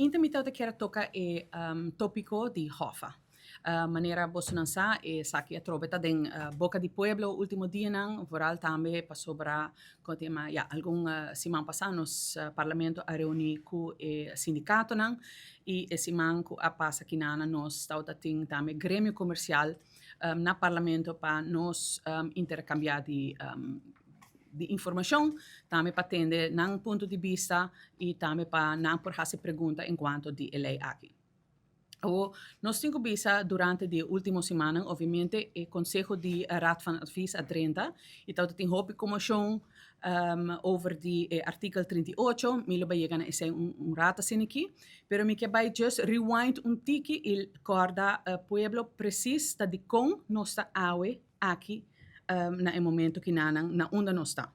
Mainta mi tabata kier a toca e topico di HOFA. Manera bosonan sa, esaki atrobe ta den boca di pueblo ultimo dianan, vooral tambe pasobra con ta yama, ya, algun siman pasa nos Parlamento a reuni cu e sindicatonan y e siman cu a pasa kinana nos tabata tin tambe gremio comercial na Parlamento pa nos intercambia di informacion, tambe pa tende nan punto di bista y tambe pa nan por haci pregunta en cuanto di e ley aki. Awor, nos tin cu bisa durante di e ultimo simannan, obviamente e conseho di Raad van Advies a drenta y tabata tin hopi conmocion over di e artikel 38. Mi lo bay yega na esey un rato asina aki, pero mi ke bay just rewind un tiki y corda pueblo precies ta dicon nos ta awe aki na e momento kinanan na unda nos ta.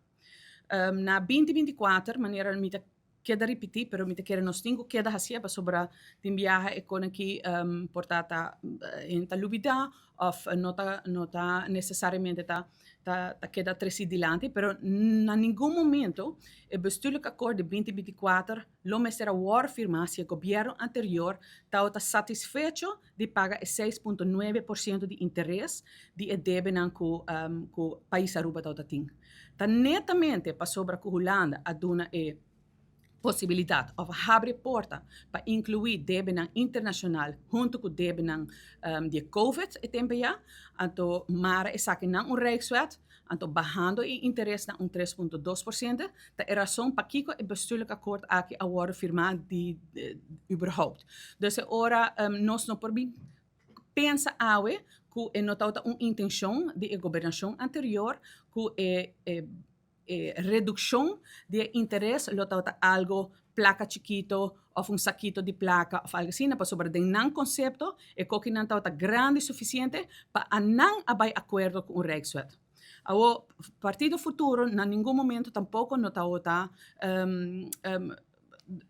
Na 2024, manera mi ta keda ripití, pero mi ta kere nos tin ku keda hasié pasobra tin biaha e kon aki por ta ta hende ta lubidá òf no ta nesesariamente ta keda tresí dilanti, pero na ningun momento e bestuurlijk akkoord di 2024 lo mester a wòrdu firmá si e gobièrnu anterior tabata satisfecho di paga e 6,9% di interes di e debenan ku pais Aruba tabata tin. Ta netamente pasobra ku Hulanda a duna e posibilidat òf habri porta pa inkluí debenan internashonal huntu ku debenan di e COVID e tempu ya, anto mara esakinan un Rijkswet, anto bahando e interes na un 3,2%, ta e rason pakiko e bestuurlijk akkoord aki a wòrdu firmá di überhaupt. Dus e ora nos no por bin pensa awe ku e no tabata un intenshon di e gobernashon anterior ku e redukshon di e interes lo tabata algo plaka chikito òf un sakito di plaka òf algo asina, pasobra den nan konsepto e kokinan tabata grandi sufisiente pa nan a bai akuerdo ku un Rijkswet. Awor, Partido Futuro na ningun momento tampoko no tabata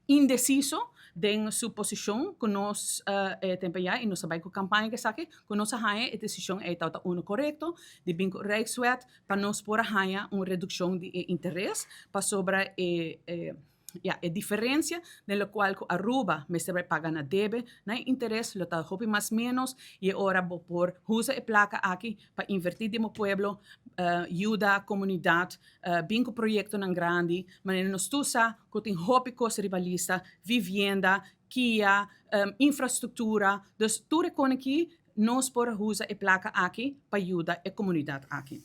indeciso den su posishon ku nos e tempu ya i nos a bai ku kampaña ku esaki ku nos a haña e desishon ei tabata uno korekto di bin ku Rijkswet pa nos por a haña un redukshon di e interes pasobra e, ya, e diferensia den lokual ku Aruba mester bai paga na debe na e interes lo ta hopi mas menos i e ora bo por usa e plaka aki pa invertí den bo pueblo, yuda komunidat, bin ku proyektonan grandi, manera nos tur sa ku tin hopi kos riba lista, vivienda, kia, infrastruktura, dus tur e kon aki nos por usa e plaka aki pa yuda e komunidat aki.